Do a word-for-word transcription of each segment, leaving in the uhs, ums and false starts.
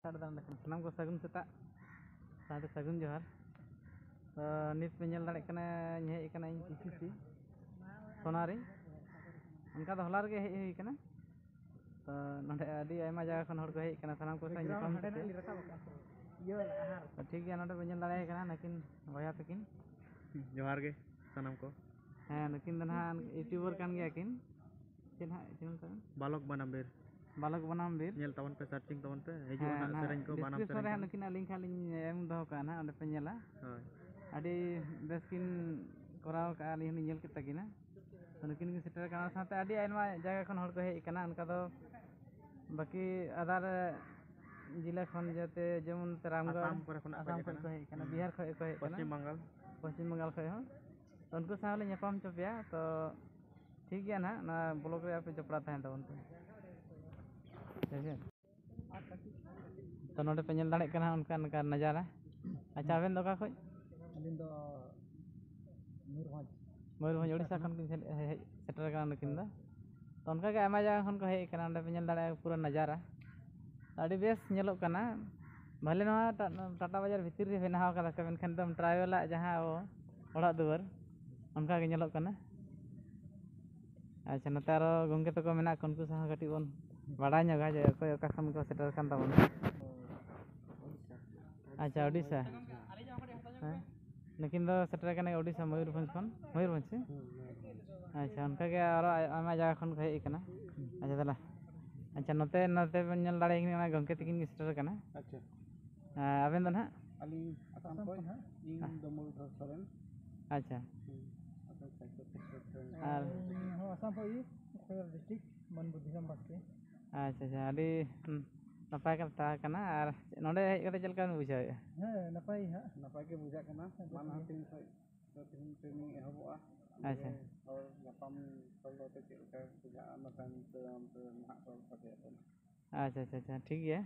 ᱥᱟᱱᱟᱢ ᱠᱚ ᱥᱟᱹᱜᱩᱱ ᱥᱮᱛᱟᱜ, ᱥᱟᱶᱛᱮ ᱥᱟᱹᱜᱩᱱ ᱡᱚᱦᱟᱨ᱾ ᱛᱚ, ᱱᱤᱛ ᱯᱮ ᱧᱮᱞ ᱫᱟᱲᱮᱭᱟᱜ ᱠᱟᱱᱟ, ᱤᱧ ᱦᱮᱡ ᱟᱠᱟᱱᱟ ᱤᱧ ᱠᱤᱥᱤᱥᱤ ᱥᱳᱱᱟᱨᱤ᱾ ᱚᱱᱠᱟ ᱫᱚ ᱦᱚᱞᱟ ᱨᱮᱜᱮ ᱦᱮᱡ ᱦᱩᱭ ᱟᱠᱟᱱᱟ᱾ ᱛᱚ, ᱱᱚᱰᱮ ᱟᱹᱰᱤ ᱟᱭᱢᱟ ᱡᱟᱭᱜᱟ ᱠᱷᱚᱱ ᱦᱚᱲ ᱠᱚ ᱦᱮᱡ ᱟᱠᱟᱱᱟ, ᱥᱟᱱᱟᱢ ᱠᱚ ᱥᱟᱶ ᱧᱟᱯᱟᱢ ᱠᱟᱛᱮ᱾ ᱛᱚ, ᱴᱷᱤᱠ ᱜᱮᱭᱟ, ᱱᱚᱰᱮ ᱯᱮ ᱧᱮᱞ ᱫᱟᱲᱮᱭᱟᱭ ᱠᱟᱱᱟ ᱱᱟᱹᱠᱤᱱ ᱵᱚᱭᱦᱟ ᱛᱟᱹᱠᱤᱱ᱾ ᱡᱚᱦᱟᱨ ᱜᱮ ᱥᱟᱱᱟᱢ ᱠᱚ᱾ ᱦᱮᱸ, ᱱᱩᱠᱤᱱ ᱫᱚ ᱱᱟᱦᱟᱜ YouTuber ᱠᱟᱱ ᱜᱮᱭᱟ ᱠᱤᱱ᱾ ᱪᱮᱫ ᱱᱟᱦᱟᱜ channel ᱛᱟᱵᱮᱱ? ᱵᱟᱞᱚᱠ ᱵᱟᱱᱟᱢ ᱵᱤᱨ᱾ ᱵᱟᱞᱚᱠ ᱵᱟᱱᱟᱢ ᱵᱤᱨ᱾ ᱧᱮᱞ ᱛᱟᱵᱚᱱ ᱯᱮ, searching ᱛᱟᱵᱚᱱ ᱯᱮ, ᱦᱤᱡᱩᱜᱼᱟ ᱦᱮᱸ, ᱱᱟᱦᱟᱜ ᱱᱟᱦᱟᱜ ᱥᱮᱨᱮᱧ ᱠᱚ, ᱵᱟᱱᱟᱢ description ᱥᱮᱨᱮᱧ ᱨᱮ ᱦᱟᱸᱜ ᱠᱚ᱾ ᱱᱩᱠᱤᱱᱟᱜ link ᱦᱟᱸᱜ ᱞᱤᱧ ᱮᱢ ᱫᱚᱦᱚ ᱠᱟᱜᱼᱟ ᱱᱟᱦᱟᱜ, ᱚᱸᱰᱮ ᱯᱮ ᱧᱮᱞᱟ᱾ ᱦᱳᱭ᱾ ᱟᱹᱰᱤ ᱵᱮᱥ ᱠᱤᱱ ᱠᱚᱨᱟᱣ ᱠᱟᱜᱼᱟ, ᱟᱹᱞᱤᱧ ᱦᱚᱸᱞᱤᱧ ᱧᱮᱞ ᱠᱮᱫ ᱛᱟᱹᱠᱤᱱᱟ᱾ ᱛᱚ, ᱱᱩᱠᱤᱱ ᱜᱮ ᱥᱮᱴᱮᱨ ᱠᱟᱱᱟ, ᱥᱟᱶᱛᱮ ᱟᱹᱰᱤ ᱟᱭᱢᱟ ᱡᱟᱭᱜᱟ ᱠᱷᱚᱱ ᱦᱚᱲ ᱠᱚ ᱦᱮᱡ ᱟᱠᱟᱱᱟ᱾ ᱚᱱᱠᱟ ᱫᱚ ᱵᱟᱹᱠᱤ other ᱡᱮᱞᱟ ᱠᱷᱚᱱ, ᱡᱟᱛᱮ ᱡᱮᱢᱚᱱ ᱨᱟᱢᱜᱚᱲ, ᱟᱥᱟᱢ ᱠᱚᱨᱮ ᱠᱷᱚᱱᱟᱜ ᱠᱚ ᱟᱥᱟᱢ ᱦᱮᱡ ᱠᱷᱚᱱ ᱟᱠᱟᱱᱟ᱾ ᱠᱚ ᱦᱮᱡ ᱟᱠᱟᱱᱟ, ᱦᱩᱸ᱾ ᱵᱤᱦᱟᱨ ᱠᱷᱚᱱ ᱠᱚ ᱦᱮᱡ ᱟᱠᱟᱱᱟ, ᱯᱚᱥᱪᱤᱢ ᱵᱟᱝᱜᱟᱞ᱾ ᱯᱚᱥᱪᱤᱢ ᱵᱟᱝᱜᱟᱞ ᱠᱷᱚᱱ ᱦᱚᱸ᱾ ᱛᱚ, ᱩᱱᱠᱩ ᱥᱟᱶ ᱞᱮ ᱧᱟᱯᱟᱢ ᱦᱚᱪᱚ ᱯᱮᱭᱟ᱾ ᱛᱚ, ᱴᱷᱤᱠ ᱜᱮᱭᱟ ᱱᱟᱦᱟᱜ, ᱱᱚᱣᱟ vlog ᱨᱮ ᱟᱯᱮ ᱡᱚᱯᱲᱟᱣ ᱛᱟᱦᱮᱱ ᱛᱟᱵᱚᱱ ᱯᱮ᱾ ᱴᱷᱤᱠ ᱜᱮᱭᱟ? ᱛᱚ, ᱱᱚᱰᱮ ᱯᱮ ᱧᱮᱞ ᱫᱟᱲᱮᱭᱟᱜ ᱠᱟᱱᱟ ᱚᱱᱠᱟ ᱚᱱᱠᱟ ᱱᱟᱡᱟᱨᱟ᱾ ᱟᱪᱪᱷᱟ, ᱟᱵᱮᱱ ᱫᱚ ᱚᱠᱟ ᱠᱷᱚᱱ? ᱟᱹᱞᱤᱧ ᱫᱚ ᱢᱚᱭᱩᱨᱵᱷᱚᱸᱡᱽ᱾ ᱢᱚᱭᱩᱨᱵᱷᱚᱸᱡᱽ, ᱩᱲᱤᱥᱥᱟ ᱠᱷᱚᱱ ᱵᱤᱱ ᱦᱮᱡ, ᱦᱮᱡ ᱥᱮᱴᱮᱨ ᱟᱠᱟᱱᱟ ᱱᱩᱠᱤᱱ ᱫᱚ᱾ ᱛᱚ, ᱚᱱᱠᱟ ᱜᱮ ᱟᱭᱢᱟ ᱡᱟᱭᱜᱟ ᱠᱷᱚᱱ ᱠᱚ ᱦᱮᱡ ᱟᱠᱟᱱᱟ᱾ ᱚᱸᱰᱮ ᱯᱮ ᱧᱮᱞ ᱫᱟᱲᱮᱭᱟᱜᱼᱟ ᱯᱩᱨᱟᱹ ᱱᱟᱡᱟᱨᱟ᱾ ᱟᱹᱰᱤ ᱵᱮᱥ ᱧᱮᱞᱚᱜ ᱠᱟᱱᱟ᱾ ᱵᱷᱟᱞᱮ ᱱᱚᱣᱟ ᱴᱟ-, ᱴᱟᱴᱟ ᱵᱟᱡᱟᱨ ᱵᱷᱤᱛᱤᱨ ᱨᱮ ᱵᱮᱱᱟᱣ ᱠᱟᱫᱟ ᱠᱚ, ᱢᱮᱱᱠᱷᱟᱱ ᱮᱠᱫᱚᱢ tribal ᱟᱜ ᱡᱟᱦᱟᱸ ᱟᱵᱚ ᱚᱲᱟᱜ ᱫᱩᱣᱟᱹᱨ, ᱚᱱᱠᱟ ᱜᱮ ᱧᱮᱞᱚᱜ ᱠᱟᱱᱟ᱾ ᱟᱪᱪᱷᱟ, ᱱᱚᱛᱮ ᱟᱨᱚ ᱜᱚᱢᱠᱮ ᱛᱟᱠᱚ ᱢᱮᱱᱟᱜ ᱠᱚ, ᱩᱱᱠᱩ ᱥᱟᱶ ᱦᱚᱸ ᱠᱟᱹᱴᱤᱡ ᱵᱚᱱ ᱵᱟᱲᱟᱭ ᱧᱚᱜᱟ ᱡᱮ ᱚᱠᱚᱭ ᱚᱠᱟ ᱠᱷᱚᱱ ᱠᱚ ᱥᱮᱴᱮᱨ ᱟᱠᱟᱱ ᱛᱟᱵᱚᱱᱟ᱾ ᱟᱪᱪᱷᱟ, ᱳᱰᱤᱥᱟ᱾ ᱦᱮᱸ? ᱱᱩᱠᱤᱱ ᱫᱚ ᱥᱮᱴᱮᱨ ᱟᱠᱟᱱᱟ ᱳᱰᱤᱥᱟ, ᱢᱚᱭᱩᱨᱵᱷᱚᱸᱡᱽ ᱠᱷᱚᱱ᱾ ᱢᱚᱭᱩᱨᱵᱷᱚᱸᱡᱽ ᱥᱮ? ᱦᱩᱸ, ᱢᱚᱭᱩᱨᱵᱷᱚᱸᱡᱽ᱾ ᱟᱪᱪᱷᱟ, ᱚᱱᱠᱟ ᱜᱮ ᱟᱨᱚ ᱟᱭ-, ᱟᱭᱢᱟ ᱡᱟᱭᱜᱟ ᱠᱷᱚᱱ ᱠᱚ ᱦᱮᱡ ᱟᱠᱟᱱᱟ᱾ ᱟᱪᱪᱷᱟ, ᱫᱮᱞᱟ᱾ ᱟᱪᱪᱷᱟ, ᱱᱚᱛᱮ, ᱱᱚᱛᱮ ᱵᱮᱱ ᱧᱮᱞ ᱫᱟᱲᱮᱭᱟᱜ ᱠᱟᱱᱟ, ᱚᱱᱟ ᱜᱚᱢᱠᱮ ᱛᱟᱹᱠᱤᱱ ᱜᱮ ᱥᱮᱴᱮᱨ ᱟᱠᱟᱱᱟ᱾ ᱟᱪᱪᱷᱟ᱾ ᱦᱮᱸ, ᱟᱵᱮᱱ ᱫᱚ ᱱᱟᱦᱟᱜ? ᱟᱹᱞᱤᱧ ᱟᱥᱟᱢ ᱠᱷᱚᱱ ᱦᱟᱸᱜ᱾ ᱤᱧ ᱫᱚ ᱢᱚᱭᱩᱨ ᱥᱚᱨᱮᱱ᱾ ᱟᱪᱪᱷᱟ᱾ ᱦᱩᱸ᱾ ᱟᱥᱟᱢ ᱠᱷᱚᱱ ᱥᱚᱨᱮᱱ᱾ ᱟᱨ ᱤᱧ ᱦᱚᱸ ᱟᱥᱟᱢ ᱠᱷᱚᱱ ᱜᱮ, ᱠᱚᱠᱨᱟᱡᱷᱟᱨ district, ᱢᱟᱱ ᱵᱩᱫᱷᱤᱨᱟᱢ ᱵᱟᱥᱠᱮ᱾ ᱟᱪᱪᱷᱟ, ᱟᱪᱪᱷᱟ, ᱟᱹᱰᱤ, ᱦᱩᱸ, ᱱᱟᱯᱟᱭ ᱠᱟᱛᱷᱟ ᱠᱟᱱᱟ᱾ ᱟᱨ ᱱᱚᱰᱮ ᱦᱮᱡ ᱠᱟᱛᱮ ᱪᱮᱫ ᱞᱮᱠᱟ ᱵᱮᱱ ᱵᱩᱡᱷᱟᱹᱣᱮᱫᱼᱟ? ᱦᱮᱸ, ᱱᱟᱯᱟᱭ ᱜᱮ ᱦᱟᱸᱜ᱾ ᱱᱟᱯᱟᱭ ᱜᱮ ᱵᱩᱡᱷᱟᱹᱜ ᱠᱟᱱᱟ᱾ ᱟᱪᱪᱷᱟ, ᱢᱟᱱ ᱴᱷᱤᱠ ᱜᱮᱭᱟ᱾ ᱦᱟᱹᱴᱤᱧ ᱠᱷᱚᱱ ᱫᱚ ᱛᱮᱦᱮᱧ training ᱮᱦᱚᱵᱚᱜᱼᱟ᱾ ᱟᱪᱪᱷᱟ᱾ ᱦᱚᱲ ᱧᱟᱯᱟᱢ ᱛᱚᱞ ᱠᱟᱛᱮ ᱪᱮᱫ ᱞᱮᱠᱟ ᱵᱩᱡᱷᱟᱹᱜᱼᱟ, ᱚᱱᱟ ᱛᱟᱭᱚᱢ ᱛᱮ ᱚᱱᱛᱮ ᱱᱟᱦᱟᱜ ᱠᱚ ᱯᱟᱥᱮᱡ ᱠᱟᱱᱟ᱾ ᱟᱪᱪᱷᱟ, ᱟᱪᱪᱷᱟ, ᱟᱪᱪᱷᱟ, ᱴᱷᱤᱠ ᱜᱮᱭᱟ᱾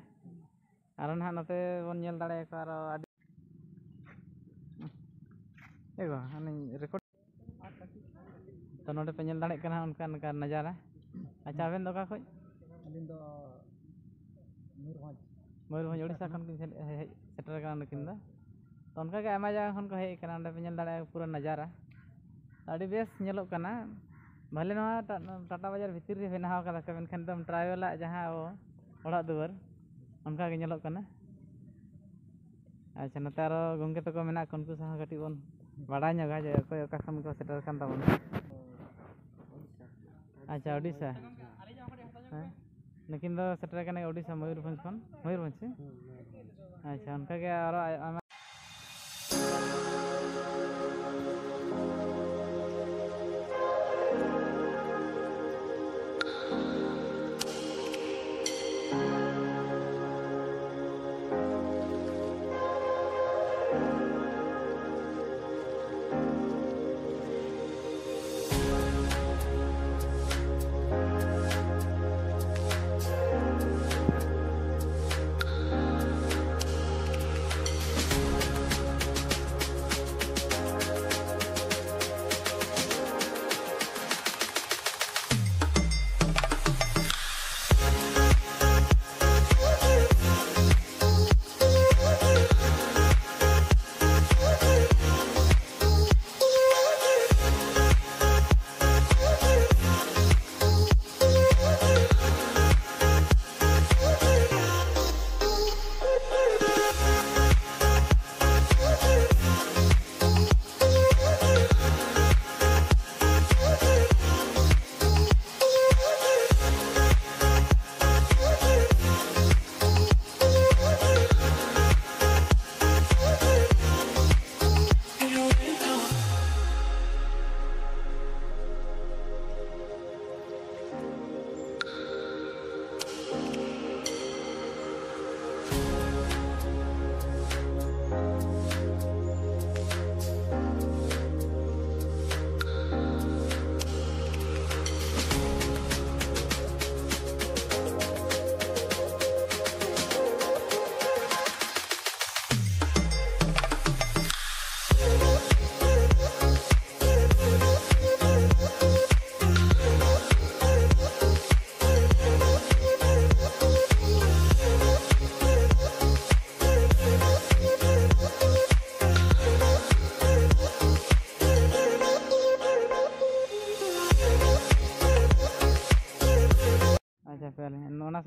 ᱟᱨᱚ ᱱᱟᱦᱟᱜ ᱱᱚᱛᱮ ᱵᱚᱱ ᱧᱮᱞ ᱫᱟᱲᱮᱭᱟᱠᱚᱣᱟ ᱟᱨᱚ ᱟᱹᱰᱤ, ᱮ ᱜᱳ, ᱦᱟᱱᱮᱧ record᱾ ᱛᱚ, ᱱᱚᱰᱮ ᱯᱮ ᱧᱮᱞ ᱫᱟᱲᱮᱭᱟᱜ ᱠᱟᱱᱟ ᱚᱱᱠᱟ, ᱚᱱᱠᱟ ᱱᱟᱡᱟᱨᱟ᱾ ᱟᱪᱪᱷᱟ, ᱟᱵᱮᱱ ᱫᱚ ᱚᱠᱟ ᱠᱷᱚᱡ? ᱟᱹᱞᱤᱧ ᱫᱚ ᱢᱚᱭᱩᱨᱵᱷᱚᱸᱡᱽ᱾ ᱢᱚᱭᱩᱨᱵᱷᱚᱸᱡᱽ ᱩᱲᱤᱥᱥᱟ ᱠᱷᱚᱱ ᱠᱤᱱ ᱦᱮᱡ ᱦᱮᱡ ᱥᱮᱴᱮᱨ ᱟᱠᱟᱱᱟ ᱱᱩᱠᱤᱱ ᱫᱚ᱾ ᱛᱚ ᱚᱱᱠᱟᱜᱮ ᱟᱭᱢᱟ ᱡᱟᱭᱜᱟ ᱠᱷᱚᱱ ᱠᱚ ᱦᱮᱡ ᱟᱠᱟᱱᱟ, ᱚᱸᱰᱮ ᱯᱮ ᱧᱮᱞ ᱫᱟᱲᱮᱭᱟᱜᱼᱟ ᱯᱩᱨᱟᱹ ᱱᱟᱡᱟᱨᱟ ᱟᱹᱰᱤ ᱵᱮᱥ ᱧᱮᱞᱚᱜ ᱠᱟᱱᱟ᱾ ᱵᱷᱟᱞᱮ ᱱᱚᱣᱟ ᱴᱟ- ᱴᱟᱴᱟ ᱵᱟᱡᱟᱨ ᱵᱷᱤᱛᱤᱨ ᱨᱮ ᱵᱮᱱᱟᱣ ᱠᱟᱫᱟ ᱠᱚ, ᱢᱮᱱᱠᱷᱟᱱ ᱮᱠᱫᱚᱢ ᱴᱨᱟᱭᱵᱮᱞᱟᱜ ᱡᱟᱦᱟᱸ ᱟᱵᱚ ᱚᱲᱟᱜ ᱫᱩᱣᱟᱹᱨ ᱚᱱᱠᱟ ᱜᱮ ᱧᱮᱞᱚᱜ ᱠᱟᱱᱟ᱾ ᱟᱪᱪᱷᱟ, ᱱᱚᱛᱮ ᱟᱨᱚ ᱜᱚᱢᱠᱮ ᱛᱟᱠᱚ ᱢᱮᱱᱟᱜ ᱠᱚ, ᱩᱱᱠᱩ ᱥᱟᱶ ᱦᱚᱸ ᱠᱟᱹᱴᱤᱡ ᱵᱚᱱ ᱵᱟᱲᱟᱭ ᱧᱚᱜᱟ ᱡᱮ ᱚᱠᱚᱭ ᱚᱠᱟ ᱠᱷᱚᱱ ᱠᱚ ᱥᱮᱴᱮᱨ ᱟᱠᱟᱱ ᱛᱟᱵᱚᱱᱟ᱾ ᱟᱪᱪᱷᱟ, ᱳᱰᱤᱥᱟ᱾ ᱦᱮᱸ, ᱱᱩᱠᱤᱱ ᱫᱚ ᱥᱮᱴᱮᱨ ᱟᱠᱟᱱᱟ ᱳᱰᱤᱥᱟ, ᱢᱚᱭᱩᱨᱵᱷᱚᱸᱡᱽ ᱠᱷᱚᱱ, ᱢᱚᱭᱩᱨᱵᱷᱚᱸᱡᱽ ᱥᱮ? ᱟᱪᱪᱷᱟ, ᱚᱱᱠᱟᱜᱮ ᱟᱨᱚ ᱟᱭᱢᱟ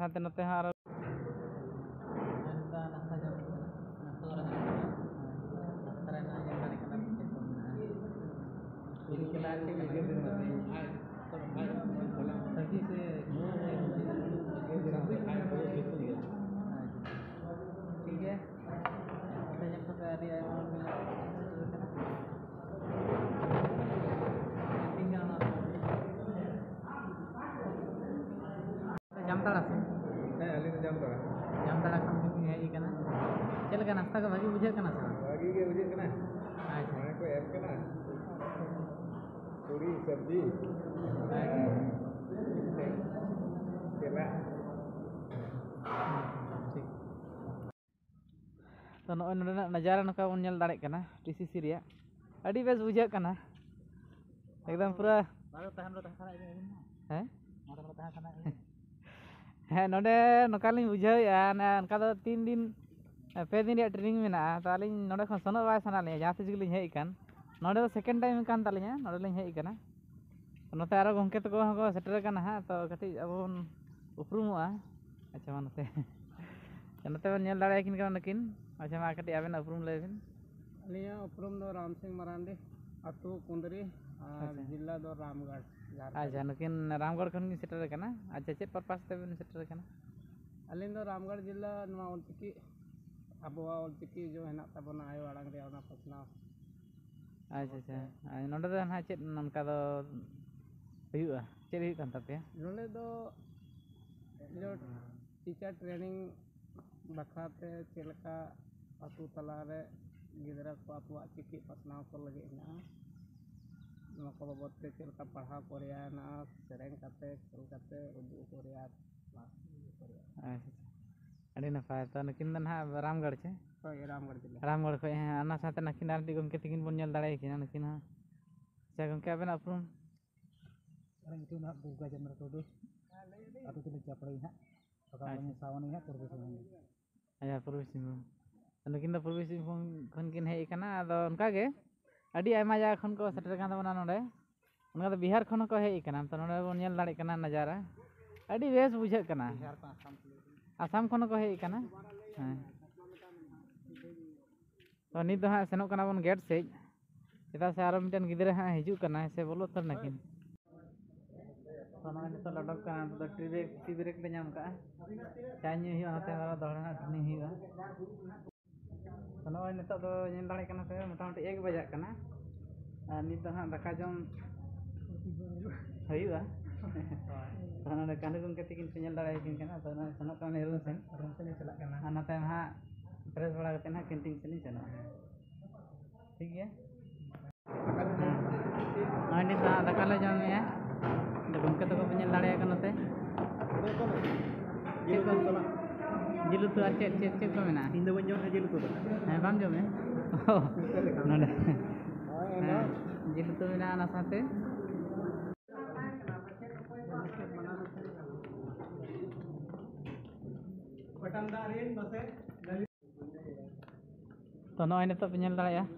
ᱱᱚᱛᱮ, ᱱᱚᱛᱮ ᱦᱚᱸ ᱟᱨᱚ ᱱᱟᱥᱛᱟ ᱡᱚᱢ ᱠᱟᱱᱟ᱾ ᱱᱟᱥᱛᱟ ᱚᱲᱟᱜ ᱨᱮ ᱱᱟᱥᱛᱟ ᱨᱮᱱᱟᱜ ᱧᱮᱞ ᱫᱟᱲᱮ ᱠᱟᱱᱟ ᱪᱮᱫ ᱠᱚ ᱢᱮᱱᱟᱜᱼᱟ᱾ ᱯᱩᱨᱤ ᱠᱮᱞᱟ ᱪᱮᱫ ᱠᱟᱱᱟ? ᱥᱚᱵᱽᱡᱤ ᱥᱮ ᱴᱷᱤᱠ ᱜᱮᱭᱟ᱾ ᱱᱚᱛᱮ ᱧᱮᱞ ᱠᱟᱛᱮ ᱟᱹᱰᱤ ᱟᱭᱢᱟ ᱦᱚᱲ ᱜᱮ ᱥᱮᱴᱮᱨ ᱟᱠᱟᱱᱟ᱾ ᱛᱤᱱ ᱜᱟᱱ ᱚᱱᱟ ᱡᱟᱢᱛᱟᱲᱟ ᱥᱮ? ᱦᱮᱸ, ᱟᱹᱞᱤᱧ ᱫᱚ ᱡᱟᱢᱛᱟᱲᱟ᱾ ᱡᱟᱢᱛᱟᱲᱟ ᱠᱷᱚᱱ ᱵᱤᱱ ᱦᱮᱡ ᱟᱠᱟᱱᱟ᱾ ᱪᱮᱫ ᱞᱮᱠᱟ ᱱᱟᱥᱛᱟ ᱠᱚ ᱵᱷᱟᱹᱜᱤ ᱵᱩᱡᱷᱟᱹᱜ ᱠᱟᱱᱟ ᱥᱮ ᱵᱟᱝ? ᱵᱷᱟᱹᱜᱤ ᱜᱮ ᱵᱩᱡᱷᱟᱹᱜ ᱠᱟᱱᱟ᱾ ᱟᱪᱪᱷᱟ᱾ ᱱᱚᱜᱼᱚᱭ ᱠᱚ ᱮᱢ ᱠᱟᱱᱟ᱾ ᱯᱩᱨᱤ, ᱥᱚᱵᱽᱡᱤ᱾ ᱟᱪᱪᱷᱟ᱾ ᱪᱮᱞᱟ᱾ ᱴᱷᱤᱠ᱾ ᱛᱚ, ᱱᱚᱜᱼᱚᱭ ᱱᱚᱰᱮᱱᱟᱜ ᱱᱟᱡᱟᱨᱟ ᱱᱚᱝᱠᱟ ᱵᱚᱱ ᱧᱮᱞ ᱫᱟᱲᱮᱭᱟᱜ ᱠᱟᱱᱟ, ᱴᱤ ᱥᱤ ᱥᱤ ᱨᱮᱭᱟᱜ᱾ ᱟᱹᱰᱤ ᱵᱮᱥ ᱵᱩᱡᱷᱟᱹᱜ ᱠᱟᱱᱟ, ᱮᱠᱫᱚᱢ ᱯᱩᱨᱟᱹ᱾ ᱵᱟᱨᱚ ᱛᱟᱦᱮᱱ ᱨᱮ ᱛᱟᱦᱮᱸ ᱥᱟᱱᱟᱭᱮᱫ ᱢᱮᱭᱟ ᱟᱹᱵᱤᱱ ᱢᱟ᱾ ᱦᱮᱸ? ᱵᱟᱨᱚ ᱨᱮ ᱛᱟᱦᱮᱸ ᱥᱟᱱᱟᱭᱮᱫ ᱢᱮᱭᱟ᱾ ᱦᱮᱸ, ᱱᱚᱰᱮ ᱱᱚᱝᱠᱟ ᱞᱤᱧ ᱵᱩᱡᱷᱟᱹᱣᱮᱫᱼᱟ, ᱚᱱᱮ ᱚᱱᱠᱟ ᱫᱚ ᱛᱤᱱ ᱫᱤᱱ, ᱯᱮ ᱫᱤᱱ ᱨᱮᱭᱟᱜ ᱴᱨᱮᱱᱤᱝ ᱢᱮᱱᱟᱜᱼᱟ᱾ ᱛᱚ, ᱟᱹᱞᱤᱧ ᱱᱚᱰᱮ ᱠᱷᱚᱱ ᱥᱮᱱᱚᱜ ᱵᱟᱭ ᱥᱟᱱᱟ ᱞᱤᱧᱟ, ᱡᱟᱦᱟᱸ ᱛᱤᱥ ᱜᱮᱞᱤᱧ ᱦᱮᱡ ᱟᱠᱟᱱ᱾ ᱱᱚᱰᱮ ᱫᱚ ᱥᱮᱠᱮᱱᱰ ᱴᱟᱭᱤᱢ ᱠᱟᱱ ᱛᱟᱹᱞᱤᱧᱟ, ᱱᱚᱰᱮ ᱞᱤᱧ ᱦᱮᱡ ᱟᱠᱟᱱᱟ᱾ ᱱᱚᱛᱮ ᱟᱨᱚ ᱜᱚᱢᱠᱮ ᱛᱟᱠᱚ ᱦᱚᱸᱠᱚ ᱥᱮᱴᱮᱨ ᱟᱠᱟᱱᱟ ᱦᱟᱸᱜ, ᱛᱚ ᱠᱟᱹᱴᱤᱡ ᱟᱵᱚ ᱵᱚᱱ ᱩᱯᱨᱩᱢᱚᱜᱼᱟ᱾ ᱟᱪᱪᱷᱟ, ᱢᱟ ᱱᱚᱛᱮ᱾ ᱱᱚᱛᱮ ᱵᱚᱱ ᱧᱮᱞ ᱫᱟᱲᱮᱭᱟᱠᱤᱱ ᱠᱟᱱᱟ ᱱᱩᱠᱤᱱ᱾ ᱟᱪᱪᱷᱟ, ᱢᱟ ᱠᱟᱹᱴᱤᱡ ᱟᱵᱮᱱᱟᱜ ᱩᱯᱨᱩᱢ ᱞᱟᱹᱭ ᱵᱮᱱ᱾ ᱟᱹᱞᱤᱧᱟᱜ ᱩᱯᱨᱩᱢ ᱫᱚ ᱨᱟᱢ ᱥᱤᱝ ᱢᱟᱨᱟᱱᱰᱤ, ᱟᱹᱛᱩ ᱠᱩᱸᱫᱽᱨᱤ ᱟᱨ ᱟᱪᱪᱷᱟ᱾ ᱡᱮᱞᱟ ᱫᱚ ᱨᱟᱢᱜᱚᱲ, ᱡᱷᱟᱲᱠᱷᱚᱸᱰ᱾ ᱟᱪᱪᱷᱟ, ᱱᱩᱠᱤᱱ ᱨᱟᱢᱜᱚᱲ ᱠᱷᱚᱱ ᱠᱤᱱ ᱥᱮᱴᱮᱨ ᱟᱠᱟᱱᱟ᱾ ᱟᱪᱪᱷᱟ, ᱪᱮᱫ ᱯᱟᱨᱯᱟᱥ ᱛᱮᱵᱮᱱ ᱥᱮᱴᱮᱨ ᱟᱠᱟᱱᱟ? ᱟᱹᱞᱤᱧ ᱫᱚ ᱨᱟᱢᱜᱚᱲ ᱡᱮᱞᱟ, ᱱᱚᱣᱟ ᱚᱞᱪᱤᱠᱤ, ᱟᱵᱚᱣᱟᱜ ᱚᱞᱪᱤᱠᱤ ᱡᱚ ᱦᱮᱱᱟᱜ ᱛᱟᱵᱚᱱᱟ, ᱟᱭᱳ ᱟᱲᱟᱝ ᱨᱮᱭᱟᱜ ᱚᱱᱟ ᱯᱟᱥᱱᱟᱣ᱾ ᱟᱪᱪᱷᱟ, ᱟᱪᱪᱷᱟ᱾ ᱟᱨ ᱱᱚᱰᱮ ᱫᱚ ᱱᱟᱦᱟᱜ ᱪᱮᱫ ᱱᱚᱝᱠᱟ ᱫᱚ ᱦᱩᱭᱩᱜᱼᱟ? ᱪᱮᱫ ᱦᱩᱭᱩᱜ ᱠᱟᱱ ᱛᱟᱯᱮᱭᱟ? ᱱᱚᱰᱮ ᱫᱚ ᱠᱷᱮᱞᱳᱰ ᱴᱤᱪᱟᱨ ᱴᱨᱮᱱᱤᱝ ᱵᱟᱠᱷᱨᱟ ᱛᱮ ᱪᱮᱫ ᱞᱮᱠᱟ ᱟᱹᱛᱩ ᱛᱟᱞᱟ ᱨᱮ ᱜᱤᱫᱽᱨᱟᱹ ᱠᱚ ᱟᱠᱚᱣᱟᱜ ᱪᱤᱠᱤ ᱯᱟᱥᱱᱟᱣ ᱠᱚ ᱞᱟᱹᱜᱤᱫ ᱦᱮᱱᱟᱜᱼᱟ, ᱱᱚᱣᱟ ᱠᱚ ᱵᱟᱵᱚᱫ ᱛᱮ ᱪᱮᱫ ᱞᱮᱠᱟ ᱯᱟᱲᱦᱟᱣ ᱠᱚ ᱨᱮᱭᱟᱜ ᱦᱮᱱᱟᱜᱼᱟ, ᱥᱮᱨᱮᱧ ᱠᱟᱛᱮ, ᱠᱷᱮᱞ ᱠᱟᱛᱮ ᱩᱫᱩᱜ ᱟᱠᱚ ᱨᱮᱭᱟᱜ, ᱠᱞᱟᱥ ᱠᱚ ᱨᱮᱭᱟᱜ᱾ ᱟᱪᱪᱷᱟ, ᱟᱪᱪᱷᱟ᱾ ᱟᱹᱰᱤ ᱱᱟᱯᱟᱭ᱾ ᱛᱚ, ᱱᱩᱠᱤᱱ ᱫᱚ ᱱᱟᱦᱟᱜ ᱨᱟᱢᱜᱚᱲ ᱪᱮ? ᱦᱳᱭ, ᱨᱟᱢᱜᱚᱲ ᱡᱮᱞᱟ᱾ ᱨᱟᱢᱜᱚᱲ ᱠᱷᱚᱱ, ᱦᱮᱸ, ᱚᱱᱟ ᱥᱟᱶᱛᱮ ᱱᱩᱠᱤᱱ ᱟᱨ ᱢᱤᱫᱴᱤᱡ ᱜᱚᱢᱠᱮ ᱛᱟᱹᱠᱤᱱ ᱵᱚᱱ ᱧᱮᱞ ᱫᱟᱲᱮᱭᱟᱠᱤᱱᱟ, ᱱᱩᱠᱤᱱ ᱦᱚᱸ᱾ ᱟᱪᱪᱷᱟ, ᱜᱚᱢᱠᱮ, ᱟᱵᱮᱱᱟᱜ ᱩᱯᱨᱩᱢ? ᱟᱹᱞᱤᱧ ᱧᱩᱛᱩᱢ ᱫᱚ ᱦᱟᱸᱜ ᱫᱩᱨᱜᱟ ᱪᱚᱸᱫᱽᱨᱚ ᱴᱩᱰᱩ, ᱟᱹᱛᱩ ᱛᱟᱹᱞᱤᱧ ᱪᱟᱯᱲᱟᱹᱭ ᱦᱟᱸᱜ, ᱥᱟᱶᱛᱟ ᱟᱪᱪᱷᱟ᱾ ᱠᱟᱹᱢᱤ ᱥᱟᱶᱟᱱᱤ ᱦᱟᱸᱜ, ᱯᱩᱨᱵᱚ ᱥᱤᱝᱵᱷᱩᱢ᱾ ᱟᱪᱪᱷᱟ, ᱯᱩᱨᱵᱚ ᱥᱤᱝᱵᱷᱩᱢ᱾ ᱱᱩᱠᱤᱱ ᱫᱚ ᱯᱩᱨᱵᱚ ᱥᱤᱝᱵᱷᱩᱢ ᱠᱷᱚᱱ ᱠᱤᱱ ᱦᱮᱡ ᱟᱠᱟᱱᱟ᱾ ᱟᱫᱚ ᱚᱱᱠᱟ ᱜᱮ ᱟᱹᱰᱤ ᱟᱭᱢᱟ ᱡᱟᱭᱜᱟ ᱠᱷᱚᱱ ᱠᱚ ᱥᱮᱴᱮᱨ ᱟᱠᱟᱱ ᱛᱟᱵᱚᱱᱟ ᱱᱚᱰᱮ᱾ ᱚᱱᱠᱟ ᱫᱚ ᱵᱤᱦᱟᱨ ᱠᱷᱚᱱ ᱦᱚᱸᱠᱚ ᱦᱮᱡ ᱟᱠᱟᱱᱟ᱾ ᱛᱚ, ᱱᱚᱰᱮ ᱵᱚᱱ ᱧᱮᱞ ᱫᱟᱲᱮᱭᱟᱜ ᱠᱟᱱᱟ ᱱᱟᱡᱟᱨᱟ᱾ ᱟᱹᱰᱤ ᱵᱮᱥ ᱵᱩᱡᱷᱟᱹᱜ ᱠᱟᱱᱟ᱾ ᱟᱥᱟᱢ ᱠᱷᱚᱱ ᱦᱚᱸᱠᱚ ᱦᱮᱡ ᱟᱠᱟᱱᱟ᱾ ᱦᱮᱸ, ᱛᱚ ᱱᱤᱛ ᱫᱚ ᱦᱟᱸᱜ ᱥᱮᱱᱚᱜ ᱠᱟᱱᱟ ᱵᱚᱱ ᱜᱮᱴ ᱥᱮᱫ, ᱪᱮᱫᱟᱜ ᱥᱮ ᱟᱨᱚ ᱢᱤᱫᱴᱮᱱ ᱜᱤᱫᱽᱨᱟᱹ ᱦᱟᱸᱜ ᱦᱤᱡᱩᱜ ᱠᱟᱱᱟᱭ, ᱥᱮ ᱵᱚᱞᱚ ᱩᱛᱟᱹᱨ ᱱᱟᱠᱤᱱ᱾ ᱛᱚ ᱱᱚᱜᱼᱚᱭ ᱱᱤᱛᱚᱜ ᱞᱚᱰᱚᱜ ᱠᱟᱱᱟ, ᱱᱤᱛᱚᱜ ᱫᱚ ᱴᱤ ᱵᱨᱮᱠ, ᱴᱤ ᱵᱨᱮᱠ ᱞᱮ ᱧᱟᱢ ᱠᱟᱜᱼᱟ᱾ ᱪᱟ ᱧᱩ ᱦᱩᱭᱩᱜᱼᱟ, ᱱᱚᱛᱮ ᱟᱨᱚ ᱫᱚᱦᱲᱟ ᱦᱟᱸᱜ ᱴᱨᱮᱱᱤᱝ ᱦᱩᱭᱩᱜᱼᱟ᱾ ᱛᱚ ᱱᱚᱜᱼᱚᱭ ᱱᱤᱛᱚᱜ ᱫᱚ ᱧᱮᱞ ᱫᱟᱲᱮᱭᱟᱜ ᱠᱟᱱᱟ ᱯᱮ, ᱢᱚᱴᱟᱢᱩᱴᱤ ᱮᱠ ᱵᱟᱡᱟᱜ ᱠᱟᱱᱟ᱾ ᱟᱨ ᱱᱤᱛ ᱫᱚ ᱦᱟᱸᱜ ᱫᱟᱠᱟ ᱡᱚᱢ ᱦᱩᱭᱩᱜᱼᱟ᱾ ᱛᱚ ᱱᱚᱰᱮ ᱠᱟᱹᱱᱦᱩ ᱜᱚᱢᱠᱮ ᱛᱤᱠᱤᱱ ᱯᱮ ᱧᱮᱞ ᱫᱟᱲᱮᱭᱟᱠᱤᱱ ᱠᱟᱱᱟ᱾ ᱛᱚ ᱱᱚᱜᱼᱚᱭ ᱥᱮᱱᱚᱜ ᱠᱟᱱᱟ ᱨᱩᱢ ᱥᱮᱱ᱾ ᱨᱩᱢ ᱥᱮᱱ ᱤᱧ ᱪᱟᱞᱟᱜ ᱠᱟᱱᱟ᱾ ᱟᱨ ᱱᱚᱛᱮ ᱦᱟᱸᱜ ᱯᱷᱨᱮᱥ ᱵᱟᱲᱟ ᱠᱟᱛᱮ ᱦᱟᱸᱜ ᱠᱮᱱᱴᱤᱱ ᱥᱮᱱ ᱤᱧ ᱥᱮᱱᱚᱜᱼᱟ᱾ ᱴᱷᱤᱠ ᱜᱮᱭᱟ᱾ ᱱᱚᱜᱼᱚᱭ ᱱᱤᱛ ᱫᱚ ᱦᱟᱸᱜ ᱫᱟᱠᱟ ᱞᱮ ᱡᱚᱢᱮᱜᱼᱟ᱾ ᱟᱫᱚ ᱜᱚᱢᱠᱮ ᱛᱟᱠᱚ ᱯᱮ ᱧᱮᱞ ᱫᱟᱲᱮᱭᱟᱠᱚ ᱱᱚᱛᱮ᱾ ᱪᱮᱫ ᱠᱚ? ᱡᱤᱞ ᱩᱛᱩ ᱥᱟᱞᱟᱜ᱾ ᱡᱤᱞ ᱩᱛᱩ ᱟᱨ ᱪᱮᱫ, ᱪᱮᱫ, ᱪᱮᱫ ᱠᱚ ᱢᱮᱱᱟᱜᱼᱟ? ᱤᱧ ᱫᱚ ᱵᱟᱹᱧ ᱡᱚᱢᱟ ᱡᱤᱞ ᱩᱛᱩ ᱫᱚ᱾ ᱦᱮᱸ, ᱵᱟᱢ ᱡᱚᱢᱟ? ᱚ, ᱱᱚᱰᱮ᱾ ᱦᱳᱭ, ᱦᱮᱸ, ᱮᱱᱟᱝ᱾ ᱡᱤᱞ ᱩᱛᱩ ᱢᱮᱱᱟᱜᱼᱟ ᱚᱱᱟ ᱥᱟᱶᱛᱮ᱾ ᱛᱚ, ᱱᱚᱜᱼᱚᱭ ᱱᱤᱛᱚᱜ ᱯᱮ ᱧᱮᱞ ᱫᱟᱲᱮᱭᱟᱜᱼᱟ,